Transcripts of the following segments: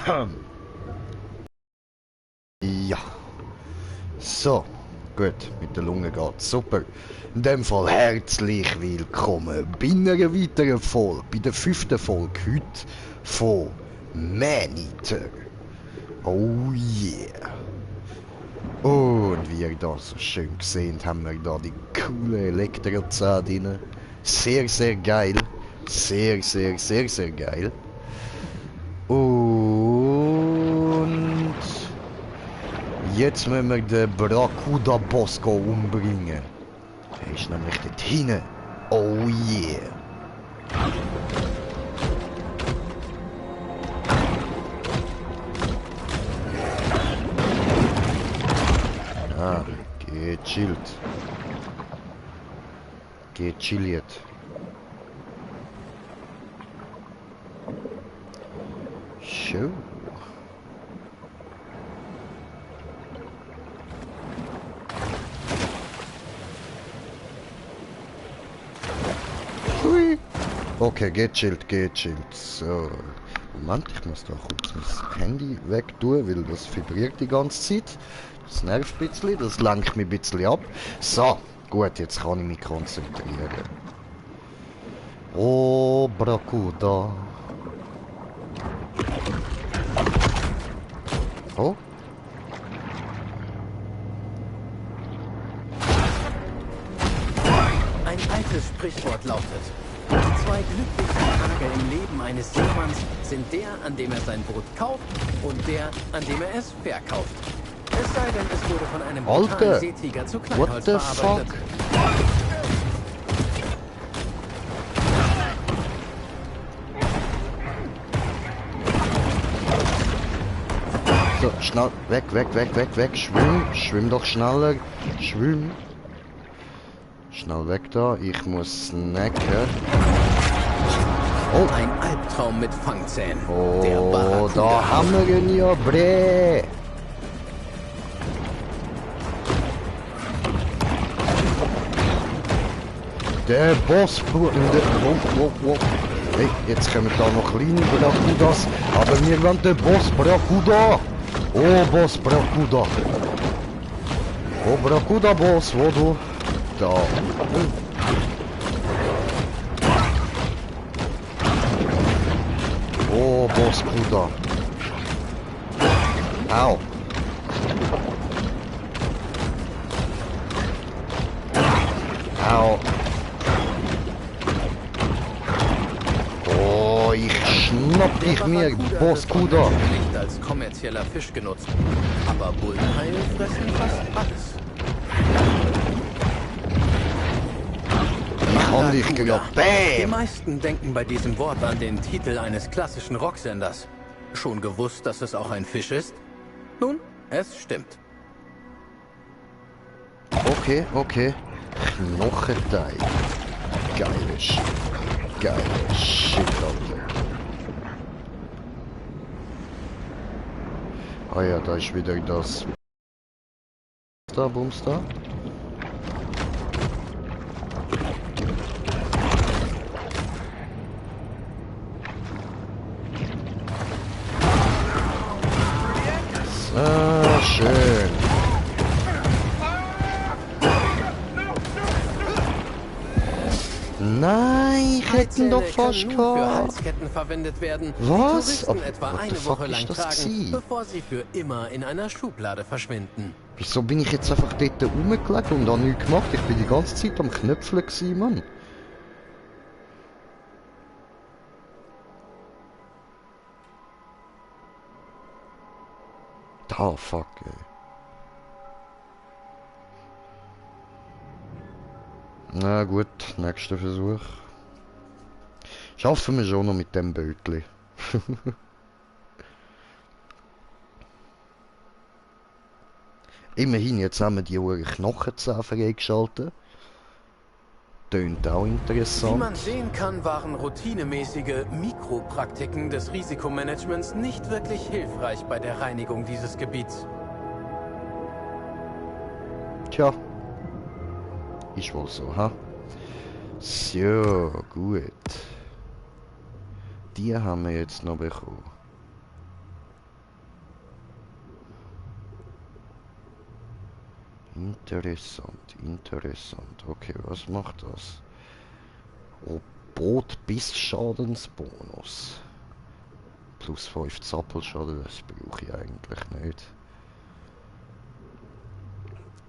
Ja, so, gut, mit der Lunge geht's super. In dem Fall herzlich willkommen bei einer weiteren Folge, bei der 5. Folge heute von Maneater. Oh yeah. Und wie ihr da so schön gesehen haben wir da die coole Elektrozahn drin. Sehr, sehr geil. Sehr, sehr, sehr, sehr geil. Und jetzt müssen wir den Bracuda Bosco umbringen. Der ist nämlich dort hinten. Oh yeah. Ah, gechillt. Gechilliert. Schön. Hui. Okay, gechillt, gechillt. So. Moment, ich muss da kurz mein Handy wegtun, weil das vibriert die ganze Zeit. Das nervt ein bisschen, das lenkt mich ein bisschen ab. So, gut, jetzt kann ich mich konzentrieren. Oh, Bracuda. Oh. Ein altes Sprichwort lautet: Die zwei glücklichsten Tage im Leben eines Seemanns sind der, an dem er sein Brot kauft, und der, an dem er es verkauft. Es sei denn, es wurde von einem brutalen Seetiger zu Kleinholz verarbeitet. So, schnell, weg, weg, weg, weg, weg, schwimm, schwimm doch schneller, schwimm. Schnell weg da, ich muss snacken. Oh. Ein Albtraum mit Fangzähnen. Oh, da haben wir ihn ja, bre. Der Boss, hey, jetzt kommen da noch kleine Bracudas, aber wir wollen den Boss Bracuda. Oh, Boss Bracuda. Oh, Bracuda Boss, wo du? Da. Oh, Boss Bracuda. Au. Au. Oh, ich schnapp dich mir, Boss Kuda. Nicht als kommerzieller Fisch genutzt, aber Bullenhaie fressen fast alles. Ich kann dich gerade. Die meisten denken bei diesem Wort an den Titel eines klassischen Rocksenders. Schon gewusst, dass es auch ein Fisch ist? Nun, es stimmt. Okay, okay. Knochenteig. Geiler Shit. Geiler Shit, Alter. Ah ja, da ist wieder das. Da, Bums da. Ah, schön. Nein, ich hätte ihn doch fast für gehabt. Halsketten verwendet werden, Was? die Touristen etwa What the eine fuck Woche lang ist das tragen, gewesen? bevor sie für immer in einer Schublade verschwinden. Wieso bin ich jetzt einfach dort rumgelegt und habe nichts gemacht? Ich bin die ganze Zeit am Knöpfeln gewesen, Mann. Da, fuck, ey. Na gut, nächster Versuch. Schaffen wir schon noch mit dem Bötli. Immerhin, jetzt haben wir die Uhr Knochenzähne freigeschaltet. Tönt auch interessant. Wie man sehen kann, waren routinemäßige Mikropraktiken des Risikomanagements nicht wirklich hilfreich bei der Reinigung dieses Gebiets. Tja. Ist wohl so, ha? So, gut. Die haben wir jetzt noch bekommen. Interessant, interessant. Okay, was macht das? Oh, Boot bis Schadensbonus. Plus 5 Zappelschaden, das brauche ich eigentlich nicht.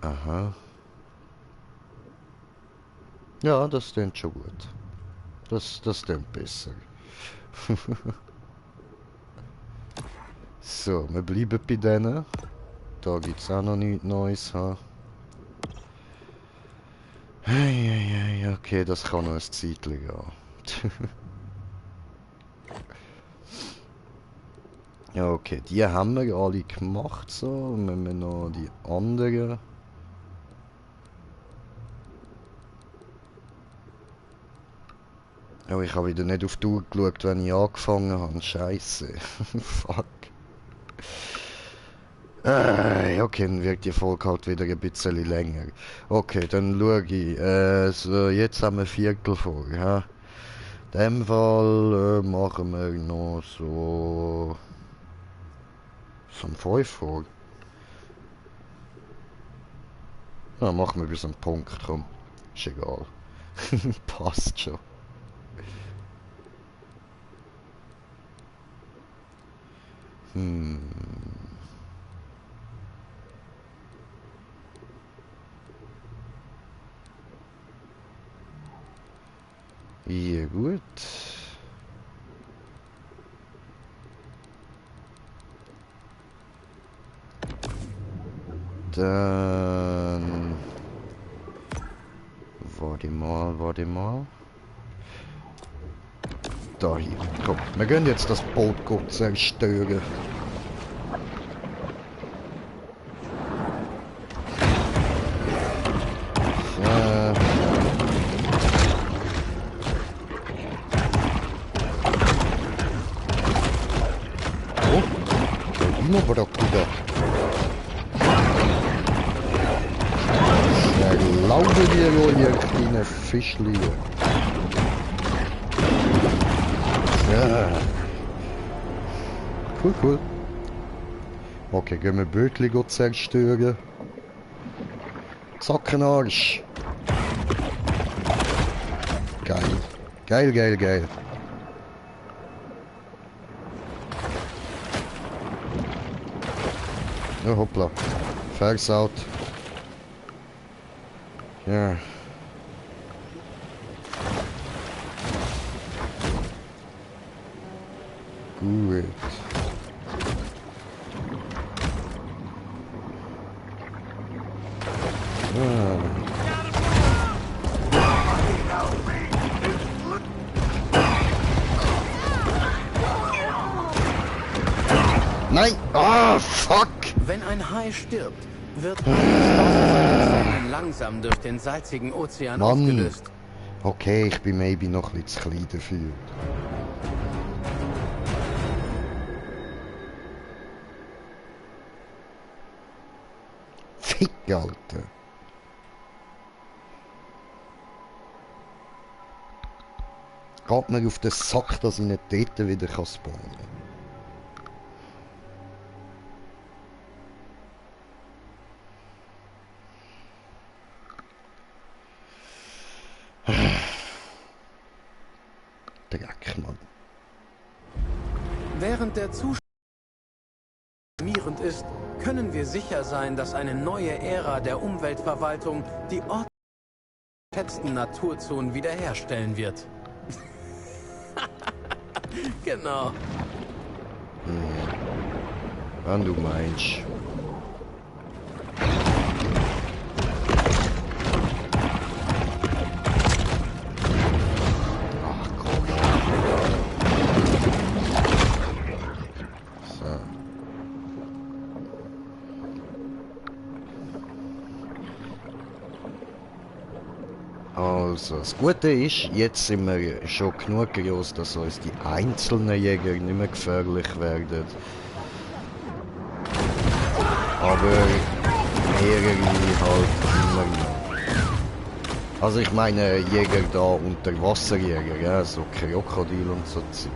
Aha. Ja, das klingt schon gut. Das klingt besser. So, wir bleiben bei denen. Da gibt es auch noch nichts Neues. Ha? Hey, okay, das kann noch ein Zeitchen gehen. Ja, okay, die haben wir alle gemacht, so. Wenn wir noch die anderen. Oh, ich habe wieder nicht auf die Uhr geschaut, wenn ich angefangen habe. Scheiße. Fuck. Okay, dann wird die Folge halt wieder ein bisschen länger. Okay, dann schaue ich. So, jetzt haben wir Viertel vor, ja. In dem Fall machen wir noch so... So ein 5 vor. Ja, machen wir bis zum Punkt, komm. Ist egal. Passt schon. Ja, gut. Dann... Warte mal. Da hier. Komm, wir gehen jetzt das Boot gut zerstören. Oh, no Barracuda. Ich glaube dir, ihr kleine Fischli. Ja. Cool. Okay, gehen wir Bötli zerstören. Zackenarsch. Geil. Oh, hoppla. Versaut. Ja. Gut. Nein! Ah, fuck! Wenn ein Hai stirbt, wird alles langsam durch den salzigen Ozean aufgelöst. Okay, ich bin maybe noch ein bisschen zu klein dafür. Fick, Alter. Geht mir auf den Sack, dass ich nicht dort wieder spawnen kann. Dreck, Mann. Während der Zustand alarmierend ist, können wir sicher sein, dass eine neue Ära der Umweltverwaltung die geschätzten Naturzonen wiederherstellen wird. Genau. Wann du meinst. Ach komm. So. Also, das Gute ist, jetzt sind wir schon genug groß, dass uns die einzelnen Jäger nicht mehr gefährlich werden. Aber mehrere halt immer noch. Also ich meine Jäger da, Unterwasserjäger, ja, so Krokodil und so Zeug.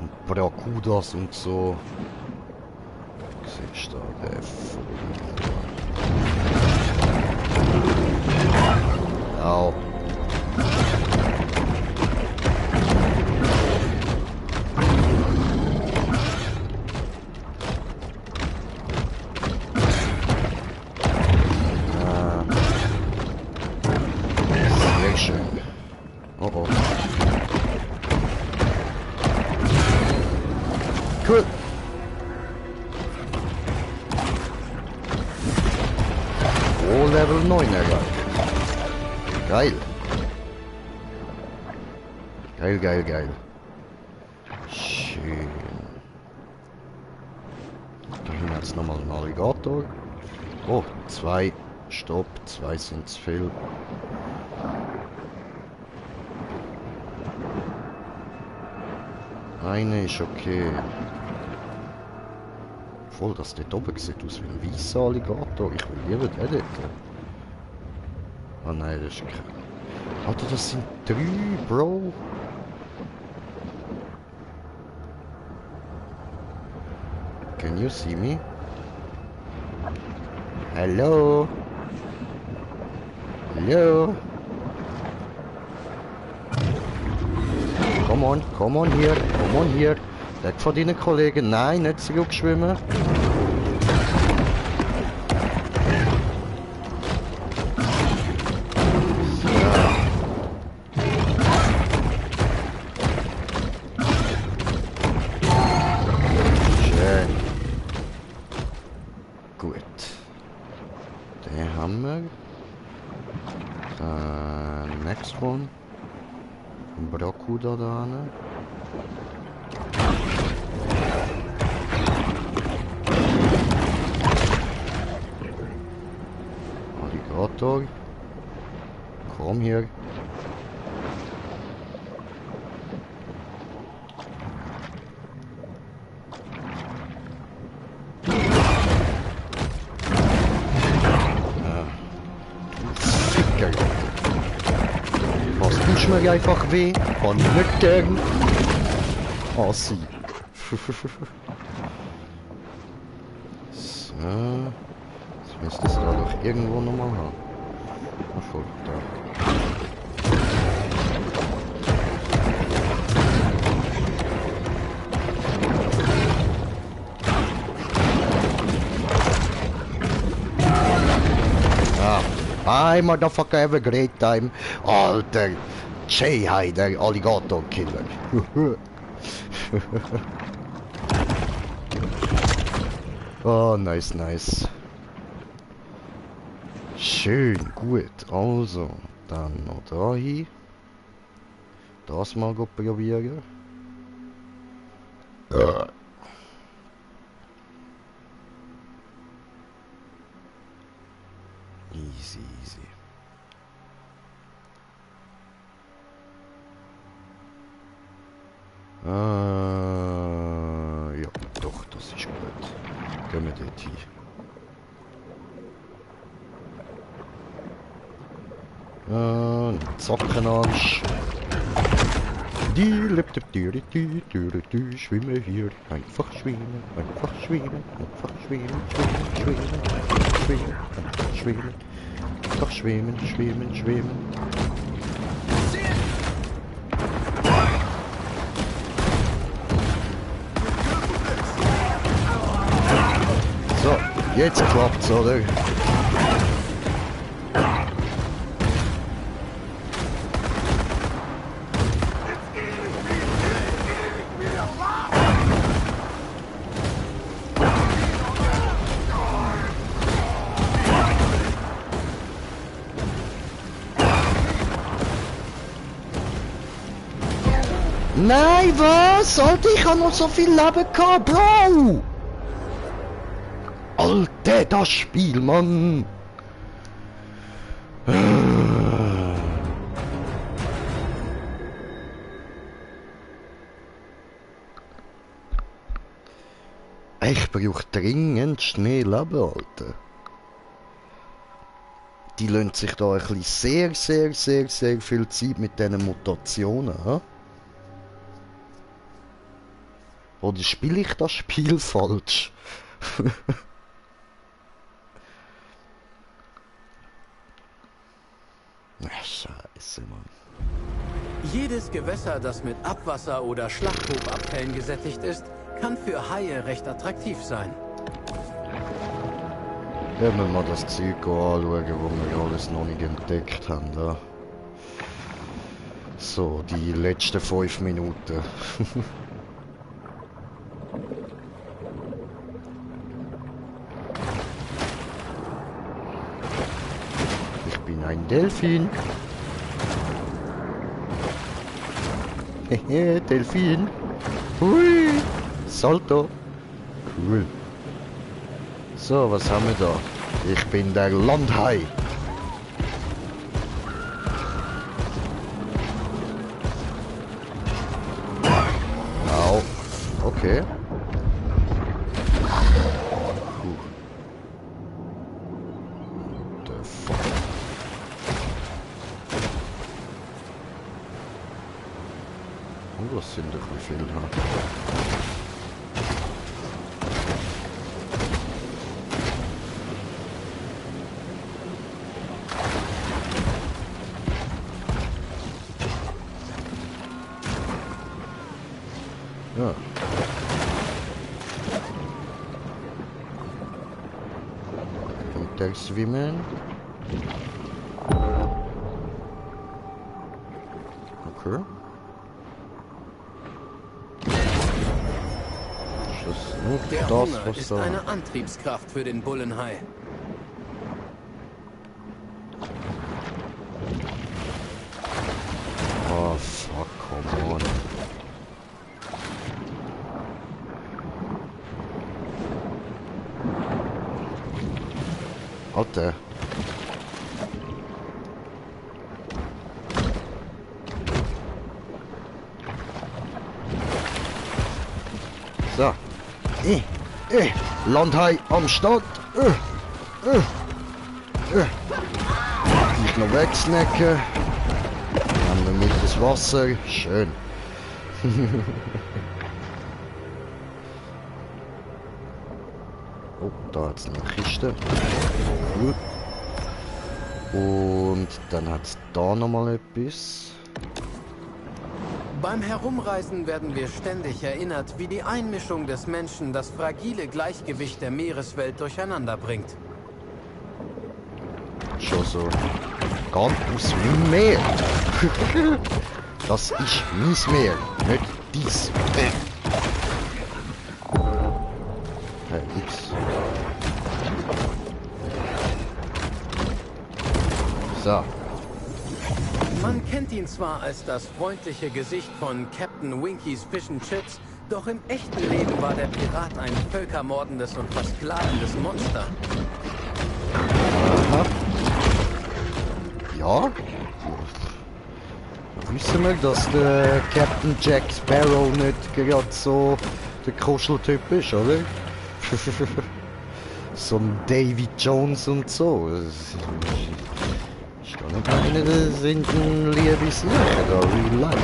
Und Barracudas und so. Siehst ist da der Au. Sehr schön. Oh oh. Cool. Oh, Level 9 erreicht. Geil. Geil, geil, geil. Schön. Da hinten hat es nochmal einen Alligator. Oh, 2. Stopp, 2 sind zu viel. Eine ist okay. Voll, das dort oben sieht aus wie ein weißer Alligator. Ich will lieber den dort. Ah nein, das ist kein... Alter, das sind 3, Bro. Can you see me? Hello? Hello? Come on here. Weg von deinen Kollegen. Nein, nicht zurückschwimmen. Schön. Gut. Den haben wir. Next one. Broku da dran. Alligator. Komm hier. Ficker. Was tust mir einfach weh? Kann ich nicht gern. Ah, sie. So. Jetzt müsste es da doch irgendwo nochmal haben. Ach, voll, da. Hi, motherfucker, have a great time. Alter, Jay, der Alligator Killer. Oh, nice, nice. Schön, gut. Also, dann noch da hin. Das mal probieren. Easy, easy. Ja, doch, das ist gut. Gehen wir dort hin. Zockenarsch. Schwimme hier. Einfach schwimmen, einfach schwimmen, einfach schwimmen, schwimmen, einfach schwimmen. Einfach schwimmen, schwimmen, schwimmen. So, jetzt klappt's, oder? Nein, was? Alter, ich habe noch so viel Leben gehabt, Bro! Alter, das Spiel, Mann! Ich brauche dringend mehr Leben, Alter. Die lassen sich da ein bisschen sehr viel Zeit mit diesen Mutationen, ha? Oder spiele ich das Spiel falsch? Ach, Scheiße, Mann. Jedes Gewässer, das mit Abwasser oder Schlachthofabfällen gesättigt ist, kann für Haie recht attraktiv sein. Wenn wir mal das Zeug anschauen, wo wir alles noch nicht entdeckt haben. Da. So, die letzten 5 Minuten. Ich bin ein Delfin. Hehe, Delfin. Hui. Salto. Cool. So, was haben wir da? Ich bin der Landhai. Au. Okay. The fuck? Oh, das sind doch wie viele. Ja. Und der Schwimmen. Okay. Ist das nur Der das, Hunger was ist da... eine Antriebskraft für den Bullenhai. Oh, fuck, come on. Alter. So. Landhai am Start. Nicht noch wegsnacken. Nehmen wir mit das Wasser. Schön. Oh, da hat es eine Kiste. Gut. Und dann hat es da nochmal etwas. Beim Herumreisen werden wir ständig erinnert, wie die Einmischung des Menschen das fragile Gleichgewicht der Meereswelt durcheinander bringt. Schon so. Geht aus meinem Meer. Das ist mein Meer, nicht dies. Hey, ups. So. Man kennt ihn zwar als das freundliche Gesicht von Captain Winkies Fish and Chips, doch im echten Leben war der Pirat ein völkermordendes und versklavendes Monster. Aha. Ja. Wissen wir, dass der Captain Jack Sparrow nicht gerade so der Kuscheltyp ist, oder? So ein Davy Jones und so. Ich kann nicht meinen, das sind ein Liebeslecher da, real life.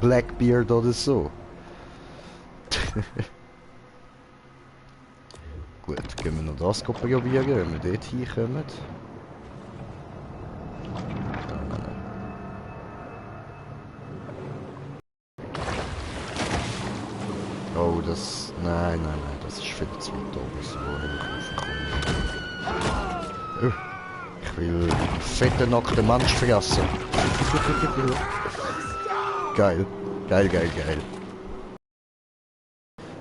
Blackbeard oder so. Gut, gehen wir noch das probieren, wenn wir dort hinkommen. Oh, das... Nein, das ist viel zu weit oben, so hoch. Ich will fetten nackten Mensch fressen. Geil. Geil.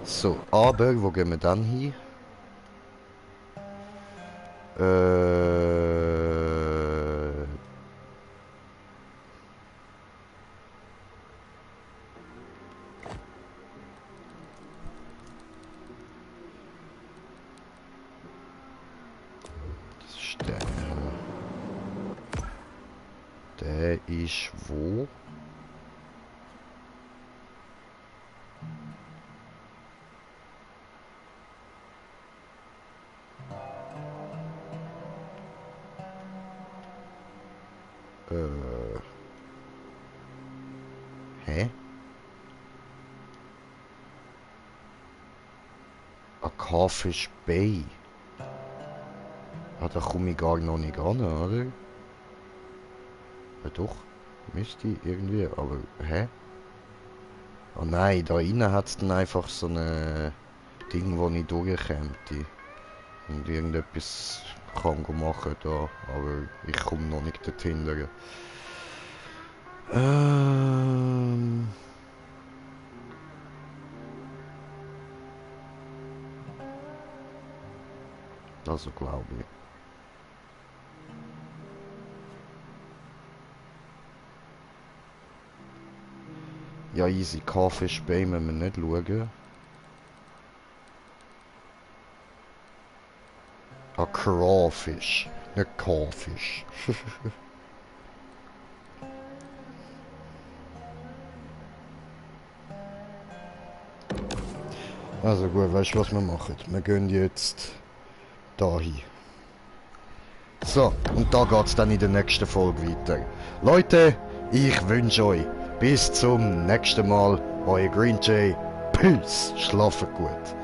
So, aber wo gehen wir dann hin? Das ist der. Der ist wo? Hä? A Crawfish Bay. Ah, da komme ich gar noch nicht ran, oder? Ja doch, müsste ich irgendwie, aber hä? Oh nein, da innen hat es dann einfach so ein Ding, wo ich durchkomme. Und irgendetwas kann machen da, aber ich komme noch nicht dorthin. Also glaube ich. Ja, easy, Kaffee Bay müssen wir nicht schauen. Ah, Crawfish, nicht Kafisch. Also gut, weißt du was wir machen? Wir gehen jetzt dahin. So, und da geht's dann in der nächsten Folge weiter. Leute, ich wünsche euch bis zum nächsten Mal. Euer Green Jay. Peace. Schlafen gut.